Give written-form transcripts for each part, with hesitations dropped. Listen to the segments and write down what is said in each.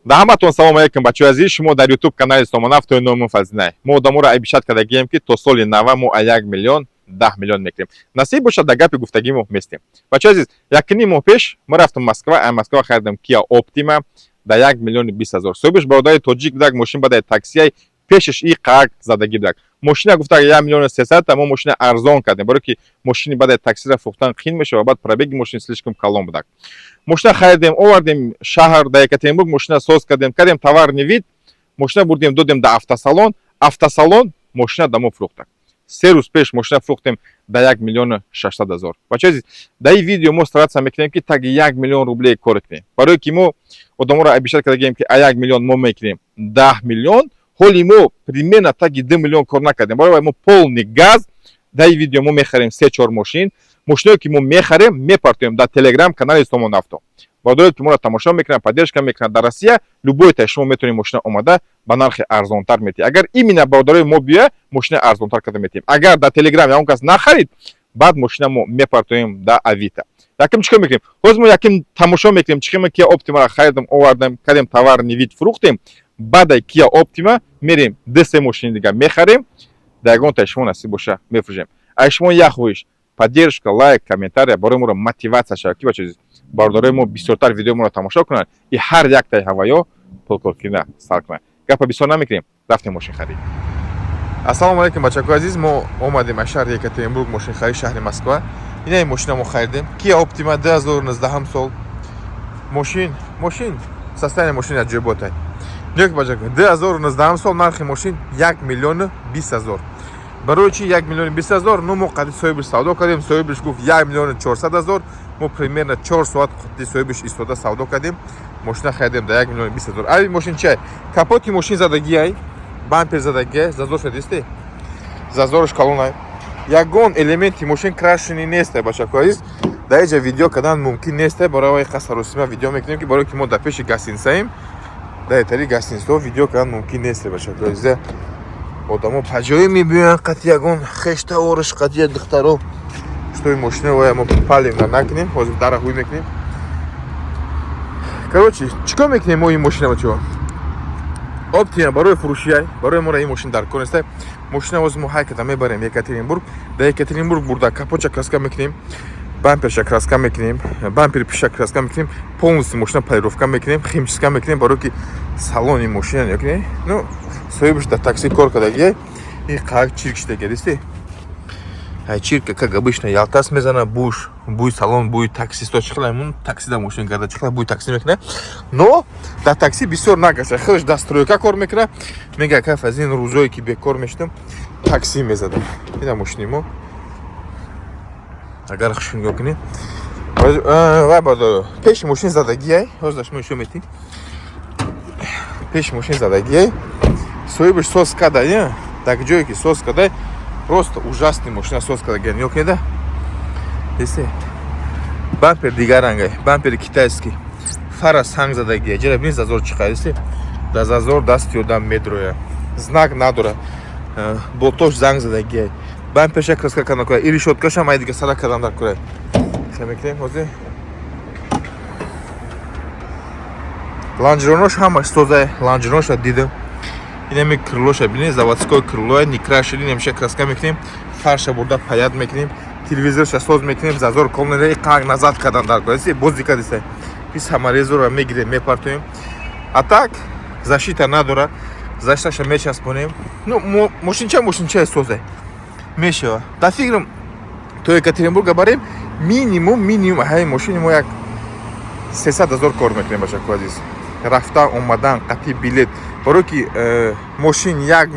Да ҳаматон салом алейкум, бачаҳои азиз. Шумо дар YouTube канали Сомонафтои номи Фазинай. Мо одаморо обещать кардагием, ки то соли нава мо а 1 миллион 10 миллион мекунем. Насиб бошад, дар гапи гуфтагимо местем. Бачаҳои азиз, 1,5 моҳ пеш мо рафтам Москва, а Москва харидам Kia Optima да 1 020 000. Соҳибаш бародари тоҷик будак, мошин бадаи таксияй, пешаш и қак задагӣ будак. Мошина гуфта 1 300 000, мо мошина арзон кардем, барое ки мошини бадаи таксира фурӯхтан қин мешавад, баъд пробеги мошин слишком калон будак. Мошина харидем, овардем шаҳр, да Екатеринбург мошина соз кардем, кардем товарный вид, мошина бурдем, додем да автосалон, автосалон мошина да мо фурӯхтак. 3 рӯз пеш мошина фурӯхтем да 1 600 000. Бачаҳои азиз, дар ин видео мо стараться мекунем, ки таги 1 миллион рублей кор кунем, барое ки мо одаморо обещать кардагием, ки а 1 миллион мо мекунем 10 миллион. Ҳоли мо примерно таги 2 миллион кор накардем. Барои мо полный газ. Дар ин видео мо мехарем се чор мошин. Мошиное ки мо мехарем, мепартоем дар Телеграм канали Сомон Авто. Бародарое ки моро тамошо мекунанд, поддержка мекунанд дар Россия, любой тай шумо метавонед мошина омада ба нархи арзонтар метиҳед. Агар именно бародарои мо биёя, мошина арзонтар карда метиҳем. Агар дар Телеграм ягон кас нахарид, баъд мошина мо мепартоем дар Авито. Яким чӣ кор мекунем? Ҳозир мо яким тамошо мекунем, чӣ хел Kia Optima харидам, овардам, кардем товарный вид, фурӯхтем. Баъдай Kia Optima мерем, ду се мошини дигар мехарем, дар ягон тай шумо насиб боша, мефурӯшем. Ай шумо як хоҳиш: поддержка, лайк, комментария, барои моро мотиватсия шавад, ки бача бародарои мо бисёртар видеои моро тамошо кунанд и ҳар як таи ҳаваё пулкоркунӣ сар кунанд. Гапа бисёр намекунем, рафтем мошин харид. Ассалому алайкум, бачако азиз. Мо омадем аз шаҳри Екатеринбург, мошинхарид, шаҳри Москва. Инаи мошина мо харидем, Kia Optima, 2019 сол мошин. Мошин, состояние мошин аҷоиботай. Нёк, бачако, 2019 сол, нархи мошин 1 020 000. Барои чи 1 020 000? Ну, мо қади соҳибиш савдо кардем, соҳибиш гуфт 1 400 000. Мо примерно 4 соат қади соҳибиш истода савдо кардем, мошина харидем да 1 020 000. Ави мошин чиай? Капоти мошин задагиай, бампер задагиай, зазор шудисте, зазорш калонай, ягон элементи мошин крашеный нестай. Бачако азиз, дар иҷа видео кардан мумкин нестай, барои қасаросима видео мекунем, ки барое ки мо дар пеши гостиницаем, дар этари гостиницаҳо видео кардан мумкин нестай. Бачако азиз, одамо паҷоӣ мебиёянд, қати ягон хештавориш, қати духтаро, что мошина вая мо палим накунем. Ҳозир дара ҳуй мекунем. Короче, чӣ кор мекунем мо ин мошина, бачаҳо? Оптима барои фурӯшиай, барои моро ин мошин дар кор нестай. Мошина ҳозир мо ҳайката мебарем Екатеринбург. Дар Екатеринбург бурда капотша краска мекунем, бамперша краска мекунем, бампери пиша краска мекунем, полностью мошина полировка мекунем, химчистка мекунем, барое ки салони мошина ёкне. Ну, соҳибаш дар такси кор кардагиай, ин қак чирк шидаги, дисти. Ай чирка, как обычно, ялтас мезана, буш, бӯи салон, бӯи таксисто. Чӣ хела мун такси да мошин карда, чӣ хела бӯи такси мекунад. Но дар такси бисёр нагаша, хелаш дар стройка кор мекунад. Мега, кайф, аз ин рӯзое ки бекор мешудам, такси мезадам. Ина мошини мо, агар хуш нигоҳ кунед, вай бадо пеши мошин задагиай. Ҳозир шумо нишон метим, пеши мошин задагиай, соҳибаш соз када. Дар ҷое ки соз кадай, просто ужасный мошина соз кадагиай. Нигоҳ кунеда, дисте, бампер дигар рангай, бампери китайский, фара санг задагиай. Ҷара бини, зазор чӣ қадр, дисте, дар зазор дасти одам медроя, знак надора, болтош занг задагиай, бамперша краска кардан кора, и решёткашам ай дига сара кардан дар кора. Хе мекунем ҳозир. Лонжеронош ҳамаш созай, лонжероноша дидам. Инами крылоша бинед, заводской крылоя, не крашеный, намеша краска мекунем, фарша бурда паять мекунем, телевизорша соз мекунем, зазор комнера и қақ назад кардан дар кора, бози кардиста, и саморезора мегирем, мепартоем. А так защита надора, защиташа мечаспонем. Ну, мошинча, мошинчаи созай мешава. Дар фикрам, то Екатеринбурга барем, минимум, минимум ҳамин мошини мо як 300 000 кор мекунем, бачако азиз, рафтан омадан қатъи билет, барое ки мошин 1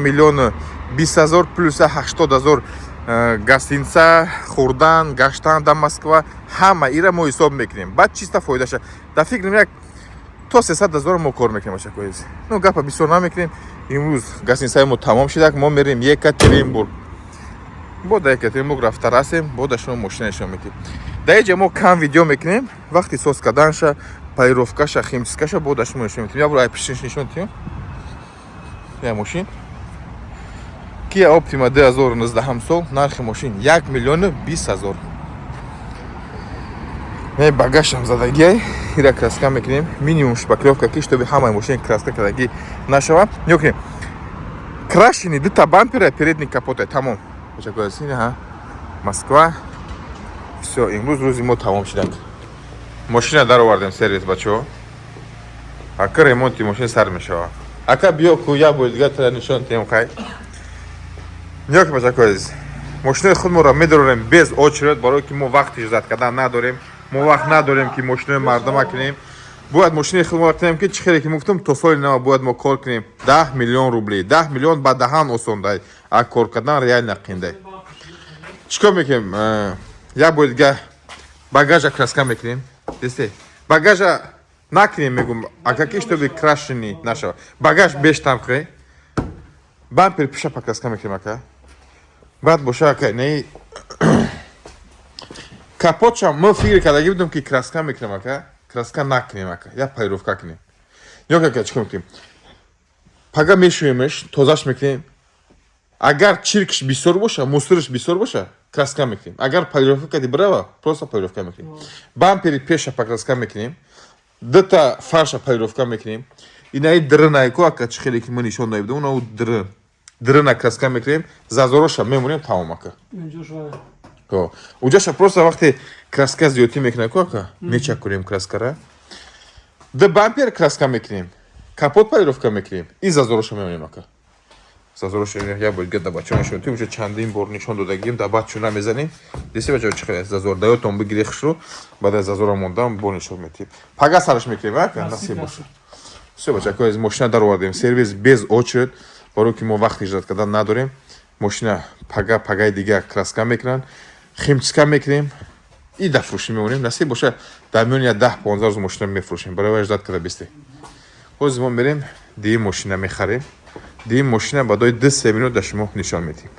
020 000 плюса 80 000 гостиница, хӯрдан, гаштан дар Москва, ҳама ира мо ҳисоб мекунем, баъд чиста фоидаша. Дар фикрам, як то 300 000 мо кор мекунем, бачако азиз. Ну, гапа бисёр намекунем. Имрӯз гостиницаи мо тамом шидак, мо мерем Екатеринбург. Бо дар Екатеринбург рафта расем, бо дар шумо мошина нишон медиҳем. Дар иҷа мо кам видео мекунем, вақти соз карданша, полировкаша, химчисткаша бо дар шумо нишон медиҳем. Як бор ай пишиш нишон диҳем. Я мошин Kia Optima, 2019 сол, нархи мошин 1 020 000. Не, багажам задагиай. Ира краска мекунем, минимум шпаклёвка, ки чтобы ҳамаи мошин краска кардагӣ нашава. Нигоҳ кунем, крашеный дута бампера, передний капота, тамом. Бачако, ҳа, Москва. Всё, имрӯз рӯзи мо тамом шудак. Мошина даровардем сервис, бачаҳо. Ака, ремонти мошин сар мешава. Ака, биё ку, як бори дигар тара нишон тиҳем. Хай, нигоҳ кун, бачако азиз, мошинои худмонро медорем без очередь, барое ки мо вақти ждать кардан надорем. Мо вақт надорем, ки мошинои мардума кунем. Бояд мошинаи худмонро кунем, ки чӣ хеле ки гуфтам, то соли нава бояд мо кор кунем 10 миллион рубли. 10 миллион ба даҳан осондай, а кор кардан реально қиндай. Чӣ кор мекунем? Як бори дигар багажа краска мекунем. Десте, багажа накунем, мегум, ака, ки чтобы крашеный нашава багаж бештам. Хе, бампер пиша покраска мекунем, ака. Баъд боша, ака, не, капотшам мо фикр кардагӣ будем, ки краска мекунем, ака. Краска накунем, ака, як полировка кунем. Ё, ака, чӣ кор мекунем? Пага мешӯемш, тозаш мекунем. Агар чиркш бисёр боша, мусорш бисёр боша, краска мекунем. Агар полировка кади бирава, просто полировка мекунем. Бампери пеша покраска мекунем, дута фарша полировка мекунем. Инаи дрынайку, ака, чӣ хеле ки мо нишон дода будем, унау дрын дрына краска мекунем, зазороша мемонем, тамом, ака. Уҷаша просто вақте краска зиёдтӣ мекунад ку, ака, мечакунем краскара. Д бампер краска мекунем, капот полировка мекунем и зазороша мемонем, ака. Зазороша як бор дига да бачаҳо нишон додем, уже чандин бор нишон додагим, да бачо намезанем. Деси, бачаҳо, чӣ хеле зазор даётон бигири хушрӯ. Баъд аз зазора мондан бо нишон метиҳем, пага сараш мекунем, ака, насиб боша. Всё, бачако, аз мошина даровардем сервис без очередь, барое ки мо вақти ждать кардан надорем. Мошина пага, пагаи дига краска мекунанд, химчистка мекунем и да фурӯшӣ мемонем. Насиб боша, дар миёни 10-15 рӯз мошина мефурӯшем. Барои вай ждать карда бисте. Ҳозир мо мерем, дигим мошина мехарем. Дигим мошина баъдои 2-3 минут да шумо нишон медиҳем,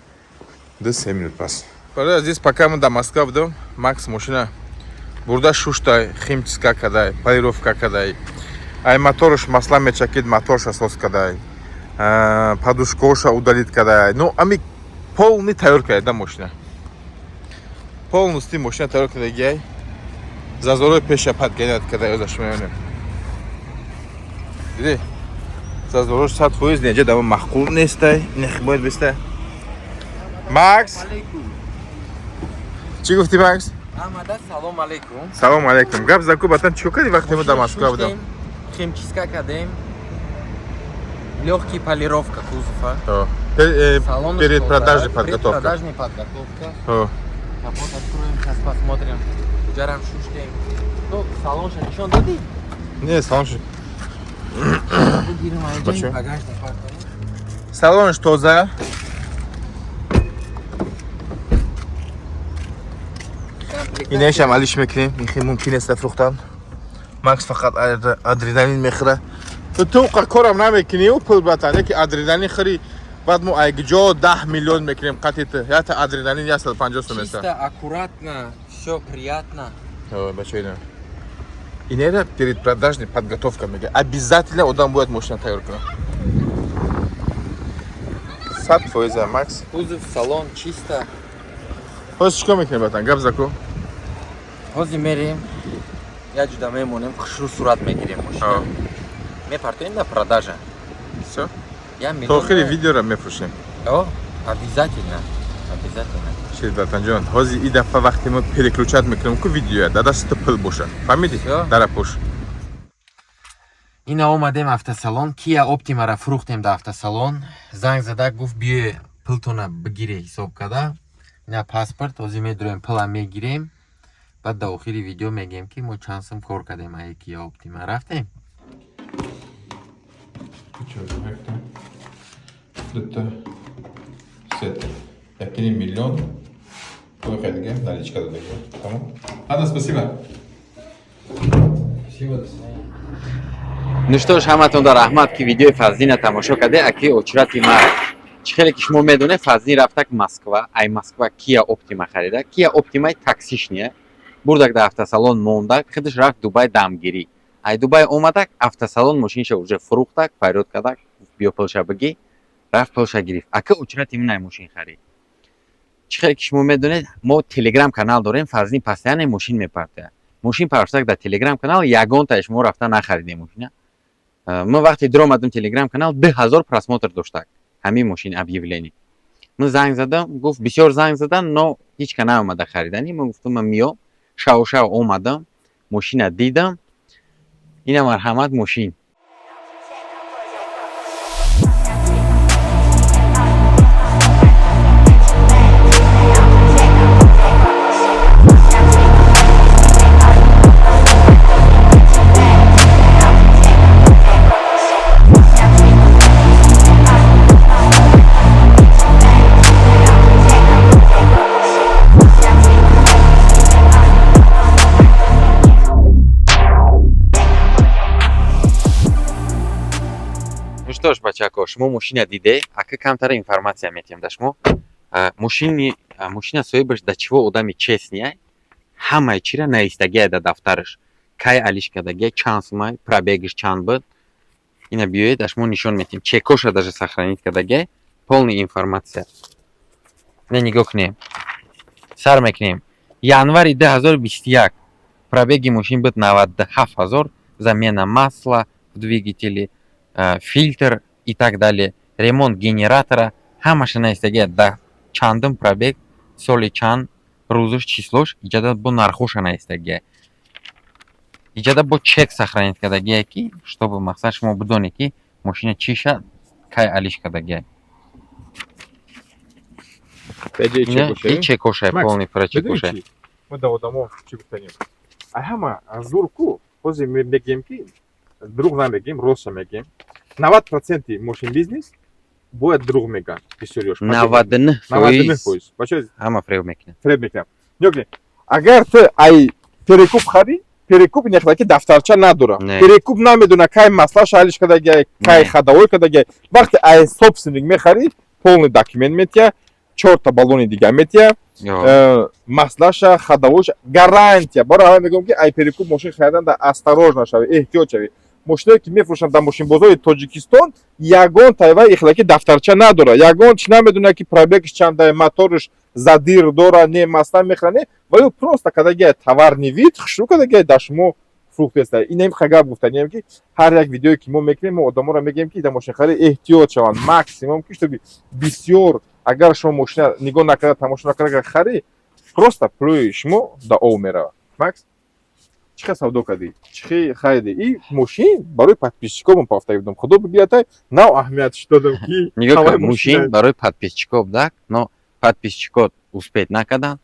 2-3 минут пас. Барои азиз, пока мо дар Москва будем, Макс мошина бурда шуштай, химчистка кадай, полировка кадай, ай моторш масла мечакид, моторша соз кадай, подушкоша удалить кадай. Ну, ами полный тайёр карда мошина, полностью мошина тайёр кардагиай. Зазорои пеша подгонять кадай. Озаш меёнем, диди, зазорош 100% неҷа дама маъқул нестай, нех бояд беста. Макс, чӣ гуфтӣ, Макс? Амада, салом алейкум. Салом алейкум. Гап заку, батан, чӣ кардӣ, вақте мо дар Москва будам? Химчистка кардем. Легкий полировка кузова. Салон. Перед продажей подготовка. Предпродажная подготовка. Капот откроем, сейчас посмотрим. Уҷарам шуштем. Ну, салонша нишон додӣ? Не, салонш. Бигирим Бача. айҷа багажник партоем. Салонш тоза. Инашам алиш мекунем. Ин мумкин нест фурӯхтан. Макс фақат адреналин мехӯра. Ту қа корам намекунӣ, ӯ пул, братан, яки адреналин хӯри, баъд мо айгиҷо 10 миллион мекунем қати ту. Ята адреналин 150 сом еста. Чисто, аккуратно, все приятно. Бача, ина. Инера передпродажная подготовка мега. Обязательно одам бояд мошина тайёр кунад. 100%, Макс. Кузов, салон чисто. Ҳоз чикор мекунем, братан? Гап заку. Ҳозир мерем. Як ҷуда мемонем, хушрӯ сурат мегирем мошина. Мепартоем на продажа. Всё. Я миллион. То охири видеоро мефурӯшем. О, обязательно. Обязательно. Шир, братанҷон, ҳозир и дафъа вақте мо переключать мекунем ку видеоя, дар дасти ту пул боша. Фаҳмидӣ? Всё. Дара пуш. Ина омадем автосалон, Kia Optima-ра фурӯхтем дар автосалон. Занг зада гуфт, биё пултона бигире, ҳисоб када. Ина паспорт, ҳозир медурем, пула мегирем. Баъд дар охири видео мегӯем, ки мо чанд сум кор кардем ай Kia Optima. Рафтем? Чор, дута, сета. 1,5 миллион. Ой, дига наличка додагӣ. Тамом. Ладно, спасибо. Спасибо, до свидания. Ну что ж, ҳаматонда раҳмат, ки видеои Фазлина тамошо карде. Аки очрати ма, чӣ хеле ки шумо медонед, Фазлин рафтак Москва, ай Москва Kia Optima харида. Kia Optima таксишния. Бурдак дар автосалон мондак, худаш рафт Дубай дамгирӣ. Ай Дубай омадак, автосалон мошинша уже фурӯхтак, фарёд кардак, биё пулша бигӣ, рафт пулша гирифт. Ака, очрати мин ай мошин харид. Чӣ хеле ки шумо медонед, мо телеграм канал дорем, Фазлин постоянно мошин мепартояд. Мошин парафтак дар Телеграм канал, ягонтаи шумо рафта нахаридем мошина. Ман вақте диромадам, Телеграм канал 2000 просмотр доштак ҳамин мошин, объявление. Ман занг задам, гуфт, бисёр занг задан, но ҳеч ка наомада хариданӣ. Ман гуфтам, ман миём. Шаву шав омадам, мошина дидам. Ина, марҳамат, мошин. Ну что ж, бачако, шумо мошина диде, ака камтара информация метиҳам да шумо. Мошина соҳибаш да чиво одами честный, ҳамаи чира навистагиай да дафтараш. Кай алиш кардагиай, чанд сумай, пробегиш чанд буд. Ина биёед, да шумо нишон метиҳем. Чекоша даже сохранить кардагиай, полный информация. Ина нигоҳ кунем. Сар мекунем. Январи 2021 пробеги мошин буд 97 ҳазор, замена масла в двигателе, фильтр и так далее, ремонт генератора, ҳамаша навистагиай да чандум пробег, соли чанд, рӯзуш, числош, иҷада бо нархоша навистагиай. Иҷада бо чек сохранить кардагиай, ки чтобы мақсад шумо бидонед, ки мошина чиша кай алиш кардагиай. И чекошай, полный про чекошай. Мо да одамо чӣ гуфтанем? Ай ҳама зур ку, ҳозир мегӯем, ки дурӯғ намегӯем, ростша мегӯем. 90 проценти мошин бизнес бояд дурӯғ мегӯянд бисёриёш. 99%. Фоиз. Бача, ҳама фреб мекунад. Фреб мекунад. Нигоҳ кунед, агар ту ай перекуп харӣ, перекуп нехла ки дафтарча надора. Перекуп намедона, кай маслаша алиш кардагиай, кай ходовой кардагиай. Вақте ай собственник мехарӣ, полный документ метия, чорта баллони дига метия, маслаша, ходовойша, гарантия. Барои ҳама мегӯям, ки ай перекуп мошин харидан да осторожно шавӣ, эҳтиёт шавӣ. Мошиное ки мефурӯшанд дар мошинбозори Тоҷикистон, ягон тайва ихлаки дафтарча надора, ягон чи намедона, ки пробегш чанда, моторш задир дора, не масла мехӯра, не ва ё просто кадагия товарный вид хушрӯ кадагия дар шумо фурӯхтеста. Инам хагап гуфтанием, ки ҳар як видеое ки мо мекунем, мо одаморо мегӯем, ки дар мошинхарӣ эҳтиёт шаванд максимум, ки чтобы бисёр агар шумо мошина нигоҳ накарда, тамошо накарда харӣ, просто пулои шумо да ов меравад. Макс, чӣ хел савдо кардӣ, чӣ хел харидӣ? И мошин барои подписчиков ман пафтаги будам, худо бигӯятай, нав аҳамиятш додам, ки нигоҳ кун, мошин барои подписчиков дак, но подписчикот успеть накардан.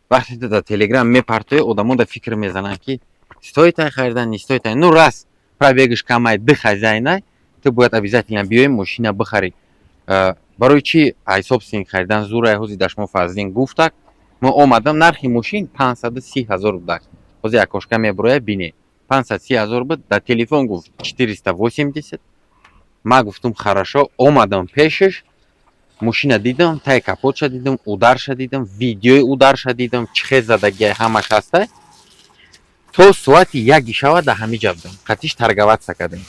Вақте ту дар Телеграм мепартои, одамо да фикр мезананд, ки стоит ай харидан, не стоит ай. Ну, раз пробегиш камай, ды хозяинай, ту бояд обязательно биёи, мошина бихарӣ. Барои чӣ ай собственник харидан зурай? Ҳози дар шумо Фазлин гуфтак. Мо омадам, нархи мошин 530 000 будак. Ҳозир окошка мебуроя, бине, 530 000 буд. Дар телефон гуфт 480. Ма гуфтум, хорошо. Омадам пешаш, мошина дидам, тай капотша дидам, ударша дидам, видеои ударша дидам, чӣ хел задагиай, ҳамаш ҳастай. То соати яки шава дар ҳамин ҷа будам, қатиш торговаться кардем.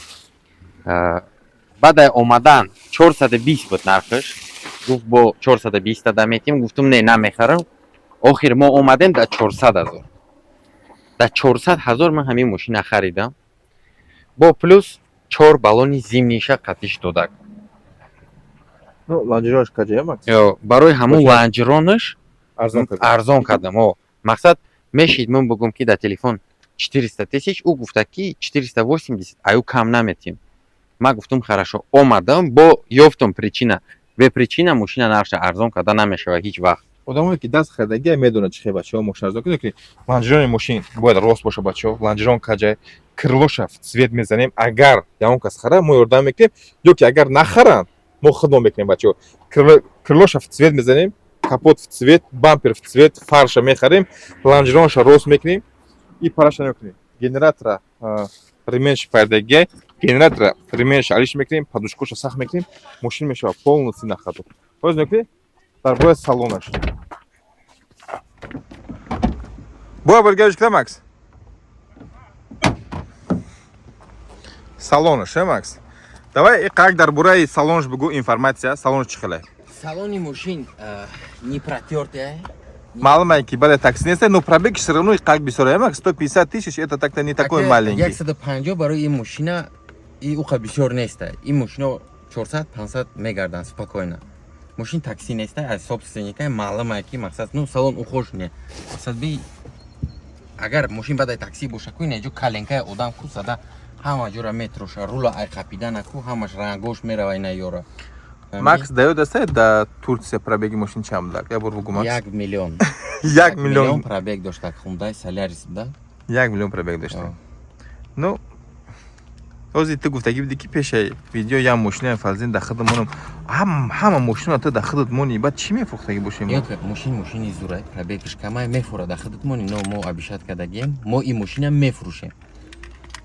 Баъд ай омадан 420 буд нархаш. Гуфт, бо 420 да метиҳем. Гуфтум, не, намехарам. Охир мо омадем дар 400 000. Дар 400 000 ман ҳамин мошина харидам, бо плюс чор баллони зимниша қатиш додак. Ну, лонжеронш каҷая, Макс? Ё, барои ҳамун лонжеронаш арзон кардем. Арзон кардам. О, мақсад мешид ман бугум, ки дар телефон 400 тысяч, ӯ гуфта, ки 480, аю кам наметим. Ман гуфтум, хорошо. Омадам, бо ёфтум причина. Бе причина мошина нархша арзон карда намешавад ҳеҷ вақт. Одамое ки даст хардагия, медонад, чӣ хел, бачаҳо, мошин арзон кунед. Лонжерони мошин бояд рост боша, бачаҳо. Лонжерон каҷай, крылоша в цвет мезанем. Агар ягон кас хара, мо ёрдам мекунем, ё ки агар нахаранд, мо худмо мекунем, бачаҳо. Крылоша в цвет мезанем, капот в цвет, бампер в цвет, фарша мехарем, лонжеронша рост мекунем и параша мекунем. Генератора ременш пардагиай, генератора ременш алиш мекунем, подушкоша сахт мекунем, мошин мешавад полностью на ходу. Боз мекунем дар бораи салонаш. Боя баргардиш куда, Макс? Салонаш, Макс? Давай как дар бораи салонаш бугӯ, информация, салонаш чӣ хеле? Салони мошин не протертая. Маълум ки бале, такси нест, но пробег все равно как бисёр, Макс, 150 тысяч это так-то не такой маленький. 150 барои ин мошина и уқа бисёр неста. Ин мошино 400 500 мегарданд спокойно. Мошин такси неста, аз собственника маълум ки мақсад, ну, салон ухоженный. Мақсад би агар мошин бадай такси боша ку, ина ҷо каленкаи одам ку зада ҳама ҷора метроша, рула ай қапидана ку, ҳамаш рангош мерава ина ёра. Макс даёт аста да Турция пробеги мошин чанд будак? Я бор бугу, Макс. 1 миллион. 1 миллион. Пробег дошта Хундай Солярис да. 1 миллион пробег дошта. Ну, ҳозир ту гуфтагӣ буди, ки пешаи видео як мошинаи Фарзин дар худат монам. Ҳама мошина ту дар худат монӣ, баъд чӣ мефурӯхтагӣ бошем? Ё мошин, мошини зурай, пробегш камай, мефура дар худат монӣ, но мо обещать кардагием, мо ин мошина мефурӯшем.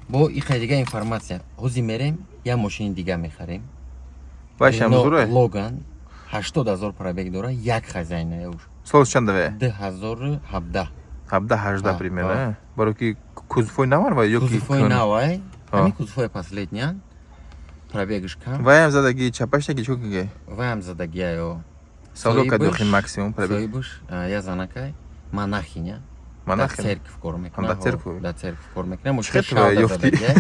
Бо иқай дига информация. Ҳозир мерем, як мошини дига мехарем. Вайшам зурай. Логан 80 ҳазор пробег дора, як хозяина уж. Сол чанд даве? 2017. 17, 18 примерно. Баро ки кузовои навар ва ё ки кузовои навай? Ҳамин кузовои последняя, пробегш кам. Ваям задаги, чапаштаги, чо киге? Ваям задагиаё. Савдо кардохи максимум пробег. Соҳибаш я занакай, монахиня. Монахиня? Дар церковь кор мекунад. Дар церковь? Дар церковь кор мекунад. Мошина шавда задагиай.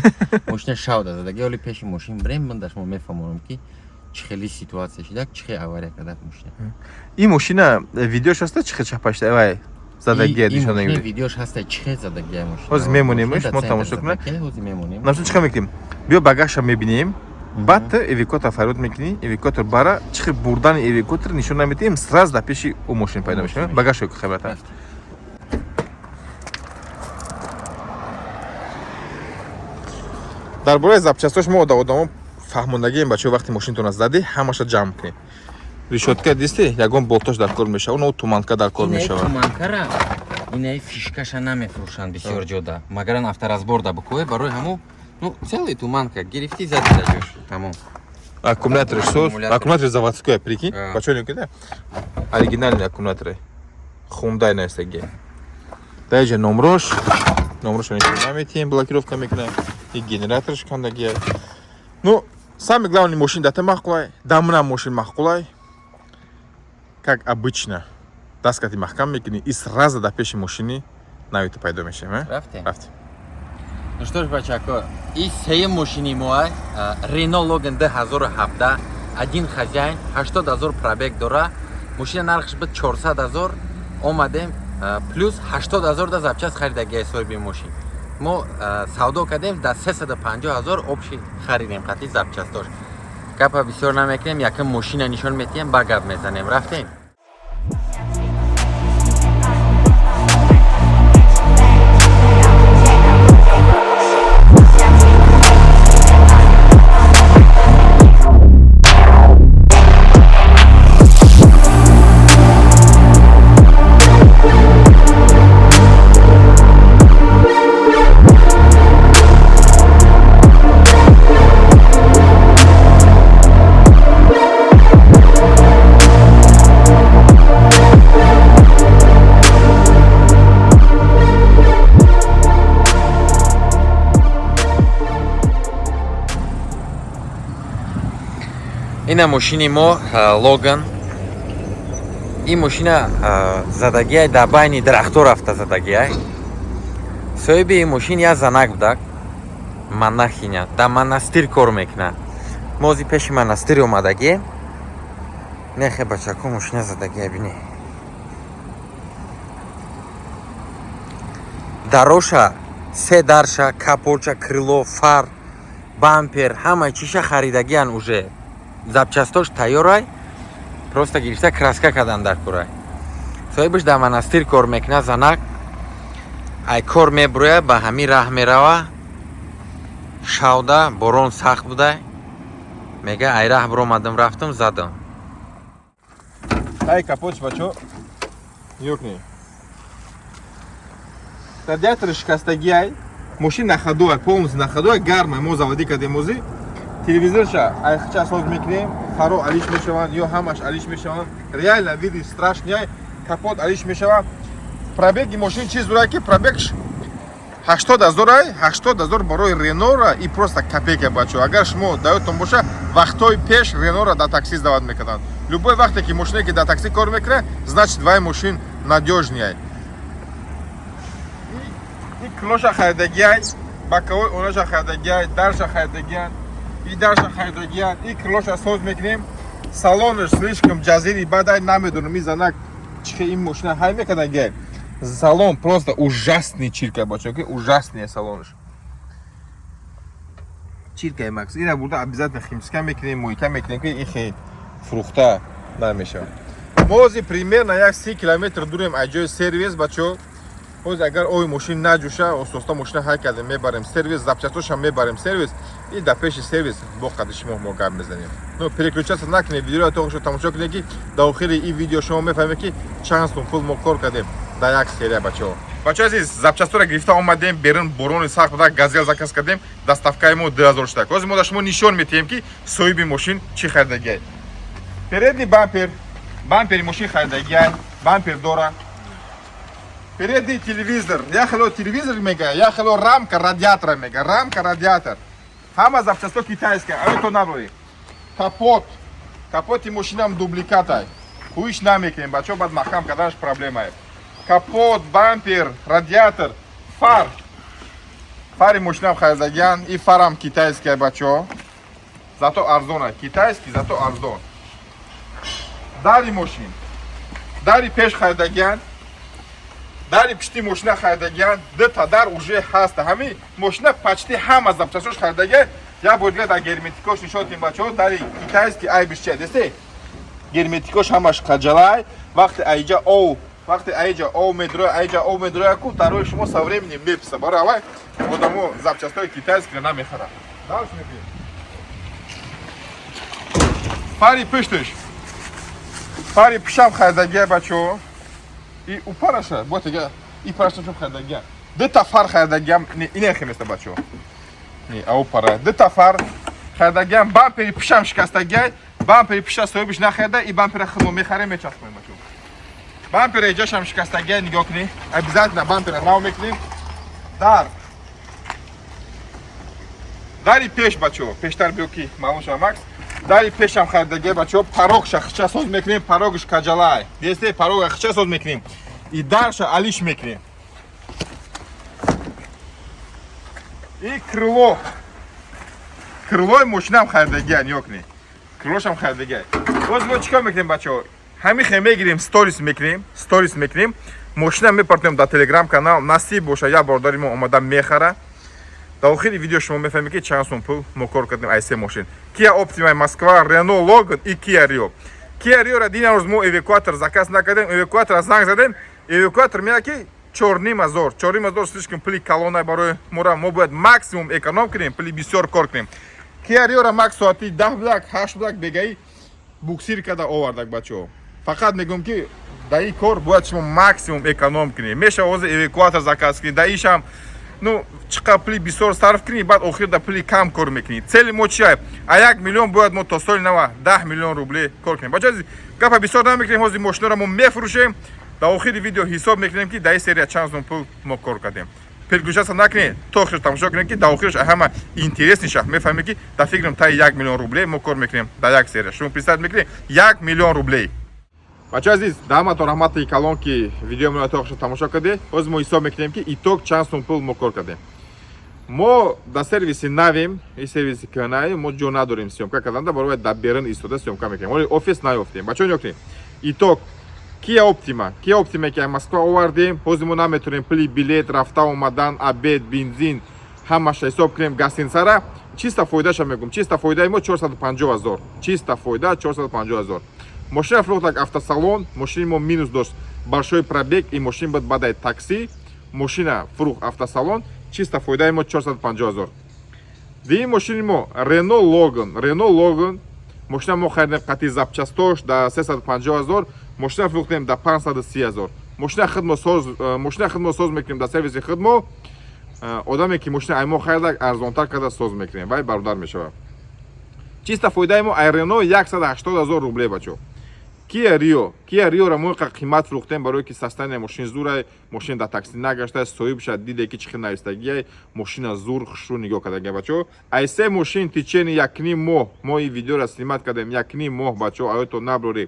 Мошина шавда задагиай. Оли пеши мошин бирем, ман дар шумо мефаҳмонам, ки чӣ хели ситуация шидак, чӣ хел авария кардак мошина. Ин мошина видеош ҳаста, чӣ хел чапашта вай задагия нишона? Видеош ҳаста, чӣ хел задагия мошина. Ҳозир мемонемш, мо тамошо кунем. Ҳозир мемонем. Намшон чӣ хел мекунем? Биё, багажша мебинем, баъд ту эвакуатор фарёд мекунӣ, эвакуатор бара, чӣ хел бурдани эвакуатор нишон наметиҳем, сразу дар пеши ӯ мошин пайдо мешавем. Багажша хабарта. Дар бораи запчастош мо одамо фаҳмондагием, бачаҳо, вақте мошинтона задӣ, ҳамаша ҷамъ кунед. Решётка дисти, ягон болтош дар кор мешава, оно туманка дар кор мешава. Туманкара, инаи фишкаша намефурӯшанд бисёр ҷода, магаран авторазбор да бикӯе. Барои ҳамо, ну, целый туманка гирифтӣ, зади да ҷош, тамом. Аккумуляторш соз, аккумулятор заводской, прикинь, бачаҳо, нигоҳ, оригинальный аккумуляторе Хундай навистаги. Даиҷа номрош, номрошо нишон наметиҳем, блокировка мекунам. И генераторш кандагия. Ну, самый главный, мошин дата маъқулай, дамна мошин маъқулай. Как обычно, дасткати маҳкам мекунӣ и сразу дар пеши мошини навито пайдо мешавем. Рафтем. Рафтем. Ну что ж, бачако, и сеюм мошини мо Рено Логан 2017, один хозяин, 80 ҳазор пробег дора. Мошина нархш буд 400 ҳазор, омадем, плюс 80 ҳазор да запчасть харидагия соҳиби мошин. Мо савдо кардем, дар 350 ҳазор общий харидем қати запчастош. Гапа бисёр намекунем, якм мошина нишон метиҳем, ба гап мезанем. Рафтем. Ина мошини мо Логан. Ин мошина задагиай дар байни дарахто рафта задагиай. Соҳиби ин мошин як занак будак, монахиня, дар монастир кор мекунад. Мо ози пеши монастир омадагием. Нехе, бачако, мошина задагиай, бини. Дароша, се дарша, капотша, крыло, фар, бампер, ҳама чиша харидагиян, уже запчастош тайёрай, просто гирифта краска кардан дар курай. Соҳибаш дар монастир кор мекунад. Занак ай кор мебуроя, ба ҳамин раҳ мерава. Шавда борон сахт буда, мега, ай раҳ биромадам, рафтам, задам. Ай капотш, бачо, нигоҳ, радиатори шикастагиай. Мошин на ходу, полностью на ходу, гармай, мо заводӣ кардем. Озӣ телевизорша айхча соз мекунем, фаро алиш мешаванд ё ҳамаш алиш мешаванд. Реально види страшный, капот алиш мешавад. Пробеги мошин чиз дорад, ки пробегш 80 ҳазорай. 80 ҳазор барои Ренора и просто копейка, бачо. Агар шумо даёдтон боша, вақтҳои пеш Ренора дар такси сдавать мекарданд. Любой вақте ки мошине, ки дар такси кор мекунад, значит, вай мошин надёжный. И крылоша харидагиай, боковой онаша харидагиай, дарша харидагиян, и дарша харидагиян, и крылоша соз мекунем. Салонаш слишком ҷазири бадай, намедонам, и занак чихе ин мошина ҳай мекардагиай. Салон просто ужасный, чиркай, бачо, ки ужасный салонаш. Чиркай, макс. Ира бурда обязательно химчистка мекунем, мойка мекунем, ки ин хе фурӯхта намешавад. Мо ҳозир примерно як 30 километр дурем аз ҷои сервис, бачо. Ҳозир агар ои мошин наҷӯша, остоста мошина ҳай кардем, мебарем сервис, запчастошам мебарем сервис, и дар пеши сервис бо қади шумо мо гап мезанем. Ну, переключаться накунед, видеоро то охиршо тамошо кунед, ки дар охири ин видео шумо мефаҳмед, ки чанд сум пул мо кор кардем дар як серия, бачаҳо. Бачаҳо азиз, запчастора гирифта омадем берун, борони сахт буда, Газел заказ кардем, доставкаи мо 2000 штак. Ҳозир мо дар шумо нишон метиҳем, ки соҳиби мошин чӣ харидагиай. Передний бампер, бампери мошин харидагиай, бампер дора. Передний телевизор, я хело телевизор мега, я хело рамка радиатора мега, рамка радиатор. Ҳама запчасто китайская, ами то наброри. Капот, капоти мошинам дубликатай. Хуиш намекунем, бачаҳо, баъд маҳкам карданаш проблемае. Капот, бампер, радиатор, фар. Фари мошинам харидагиян, и фарам китайская, бачаҳо. Зато арзона, китайский, зато арзон. Дари мошин. Дари пеш харидагиян, дари пишти мошина харидагиян, дута дар уже ҳаста. Ҳами мошина почти ҳама запчастош харидагия. Як бор дига дар герметикош нишон дем, бачаҳо, дари китайский айбиш чи десте? Герметикош ҳамаш қаҷалай. Вақте аиҷа ов медроя, аиҷа ов медроя ку, дарои шумо со временем меписа. Барои аввал одамо запчастои китайскиро намехарад. Дальше мебинем. Фари пушташ. Фари пушам харидагия, бачаҳо. И упараша, бо тега и параша чом харидагия. Дута фар харидагиям, не, ине хеместа, бачаҳо. Не, ау пара. Дута фар харидагиям, бампери пушам шикастагиай, бампери пуша соҳибиш нахарида, и бампера худмо мехарем, мечаспонем, бачаҳо. Бампера иҷошам шикастагиай, нигоҳ кунед. Обязательно бампера нав мекунем. Дар. Дари пеш, бачаҳо, пештар биё, ки маълум шава, Макс. Дари пешам харидагиай, бачаҳо, порогша хича соз мекунем, порогш каҷалай. Десте, порога хича соз мекунем. И дарша алиш мекунем. И крыло. Крылои мошинам харидагиай, нигоҳ кунед. Крылошам харидагиай. Боз мо чикор мекунем, бачаҳо? Ҳамин хе мегирем, сторис мекунем, мошина мепартоем дар Телеграм канал, насиб боша, як бародари мо омада мехара. Дар охири видео шумо мефаҳмед, ки чанд сум пул мо кор кардем ай се мошин: Kia Optima Москва, Renault Logan и Kia Rio. Kia Rio ра дина рӯз мо эвакуатор заказ накардем, эвакуатора занг задем, эвакуатор меяд, ки 4,5 ҳазор. 4,5 ҳазор слишком пули калона барои мора, мо бояд максимум эконом кунем, пули бисёр кор кунем. Kia Rio ра макс соати 10 блак, 8 блак бегаи буксир карда овардак, бачаҳо. Фақат мегӯм, ки дар ин кор бояд шумо максимум эконом кунед. Мешава ҳозир эвакуатор заказ кунед, дар ишам, ну, чӣ қадр пули бисёр сарф кунӣ, баъд охир да пули кам кор мекунӣ. Цели мо чия? А 1 миллион бояд мо то соли нава 10 миллион рубле кор кунем. Бача, гапа бисёр намекунем, ҳозир мошиноро мо мефурӯшем, дар охири видео ҳисоб мекунем, ки дар ин серия чанд сум пул мо кор кардем. Переключаться накунед, то охирш тамошо кунед, ки дар охирш ҳама интересный шах мефаҳмед, ки дар фикрам таи 1 миллион рубле мо кор мекунем дар як серия. Шумо представить мекунед, 1 миллион рублей? Бача азиз, даҳаматон раҳмати калон, ки видеои моро то охирш тамошо кардед. Ҳозир мо ҳисоб мекунем, ки итог чанд сум пул мо кор кардем. Мо дар сервиси навем, и сервиси кнаи мо ҷо надорем съёмка карданда, барои дар берун истода съёмка мекунем. Оли офис наёфтем. Бачаҳо, нигоҳ кунед. Итог: Kia Optima. Kia Optima, ки аз Москва овардем, ҳозир мо наметавонем пули билет, рафта омадан, обед, бензин, ҳамаша ҳисоб кунем, гостиницара. Чиста фоидаша мегӯм. Чиста фоидаи мо 450 ҳазор. Чиста фоида 450 ҳазор. Мошина фурӯхтак автосалон, мошини мо минус дошт, большой пробег, и мошин буд баъдаи такси. Мошина фурӯхт автосалон, чиста фоидаи мо 450 ҳазор. Дигин мошини мо Renault Logan. Renault Logan мошина мо харидем қати запчастош да 350 ҳазор, мошина фурӯхтем да 530 ҳазор. Мошина худмо соз мекунем дар сервиси худмо. Одаме ки мошина ай мо харидак, арзонтар карда соз мекунем, вай бародар мешавад. Чиста фоидаи мо ай Рено 180 ҳазор рубле, бачо. Kia Rio. Kia Rio ро мо қимат фурӯхтем, барое ки состояние мошин зурай, мошин дар такси нагашта, соҳибша диде, ки чӣ хел навистагиай, мошина зур, хушрӯ нигоҳ кардагия, бачаҳо. Ай се мошин течение якним моҳ мо ин видеоро снимать кардем, якним моҳ, бачаҳо, аёто наброрӣ,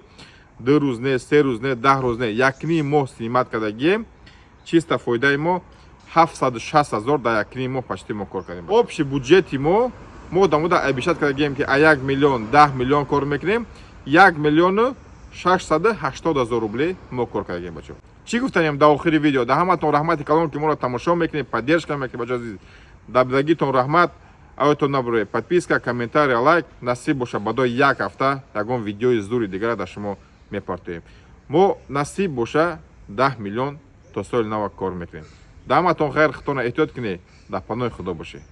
2 рӯз не, 3 рӯз не, 10 рӯз не, якним моҳ снимать кардагием. Чисто фоидаи мо 760 ҳазор дар якним моҳ почти мо кор кардем. Общий бюджети мо дамуда обещать кардагием, ки а 1 миллион 10 миллион кор мекунем, 1 680 000 рублей мо кор кардагием, бачаҳо. Чӣ гуфтанем дар охири видео? Дар ҳаматон раҳмати калон, ки моро тамошо мекунед, поддержка мекунед, бачаҳо азиз, дабдагитон раҳмат. Аётон набуред: подписка, комментария, лайк. Насиб боша, баъдои як ҳафта ягон видеои зури дигара дар шумо мепартоем. Мо, насиб боша, 10 миллион то соли нава кор мекунем. Дар ҳаматон хайр, худтона эҳтиёт кунед, дар паноҳи Худо бошед.